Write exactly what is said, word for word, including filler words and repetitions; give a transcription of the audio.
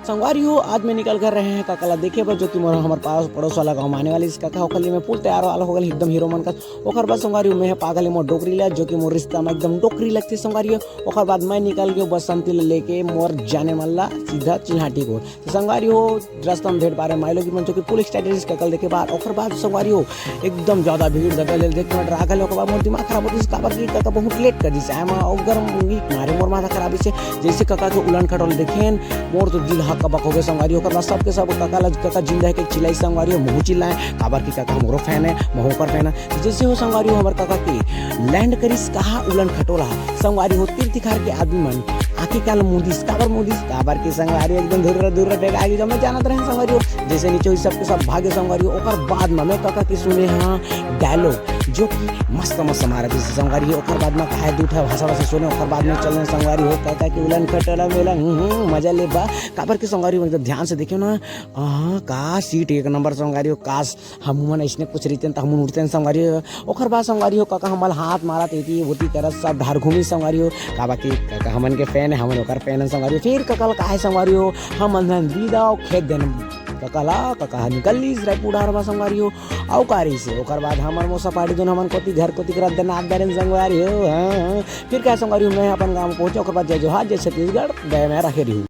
संगवारी हो, आज मैं निकल कर रहे हैं काका ला देखे बर, जो कि मोर हमर पास पड़ोस वाला गांव में आने वाली। इस काका ओखर लिए मैं फुल तैयार वाला हो गल, एकदम हीरो मन का। ओखर बाद संगवारी हो, मैं पागल मोर डोकरी ला, जो कि मोर रिश्ता में एकदम डोकरी लगती संगवारी हो। ओखर बाद मैं निकल गयो बसंती ला लेके मोर जाने मन ला सीधा चिल्हाटी को। तो संगवारी हो, रस्ता में भेंट पारे माइलो की मन, जो कि फुल एक्साइटेड इस काका ला देखे बर। ओखर बाद संगवारी हो, एकदम ज्यादा भीड़ दबे ले देख के मैं डरा गेल। ओकर बाद मोर दिमाग खराब होतिस, काबर कि काका बहुत लेट कर दिस आए मा, ओकर मारे मोर माथा खराब होइस। जैसे काका के उलन खटोला देखेन, मोर तो दिल हक बक हो गए संगवारी। ओकर बाद सबके सब काका ला काका जिंदा है के चिल्लाई संगवारी हो, महू चिल्लाए, काबर कि काका मोरो फैन है, महू ओकर फैन है। जैसे हो संगवारी हो, हमर काका के लैंड करिस कहा उलन खटोला, संगवारी हो, तीर तिखार के आदमी मन आंखी कान मुदिस, काबर मुदिस, काबर के संगवारी हो एकदम धुर्रा धुर्रा डेगा आगे जब मैं जानत रहे संगवारी हो। जैसे नीचे हुई सबके सब भागे संगवारी हो। ओकर बाद में मैं काका के सुने हाँ डायलॉग, जो कि मस्त मस्त मारा जैसे संगवारी हो। ओकर बाद में कहा दू ठा भाषा भाषा सुने, ओकर बाद में चलने संगवारी हो काका के उलन खटोला मेला, हम्म, हम्म, मजा ले बा। काबर के संगवारी हो एकदम ध्यान से देखियो ना, हाँ का सीट एक नंबर संगवारी हो, काश हमू मन अइसने कुछ रहितेन त हमू मन उठतेन संगवारी हो। ओकर बाद संगवारी हो काका हमन ला हाथ मारत एती ओती करत सब डहर घूमी संगवारी हो। काबर कि काका हमन के फैन है, हमन ओकर फैन है संगवारी हो। फिर काका ला काहे संगवारी हो, हमन धन विदा अउ खेत देन काका ला, काका ह निकल लीस रायपुर डहर मा संगवारी हो। अउ का रहिस हे, ओकर बाद हमन मोसा पार्टी जोन हमन कोती घर कोती करत देन आत डारेन संगवारी हो। हाँ, हाँ। फिर का संगवारी हो, मैं अपन गाँव पहुँचे, ओकर बाद जय जोहार, जय छत्तीसगढ़, गए मैं रखे रही हूँ।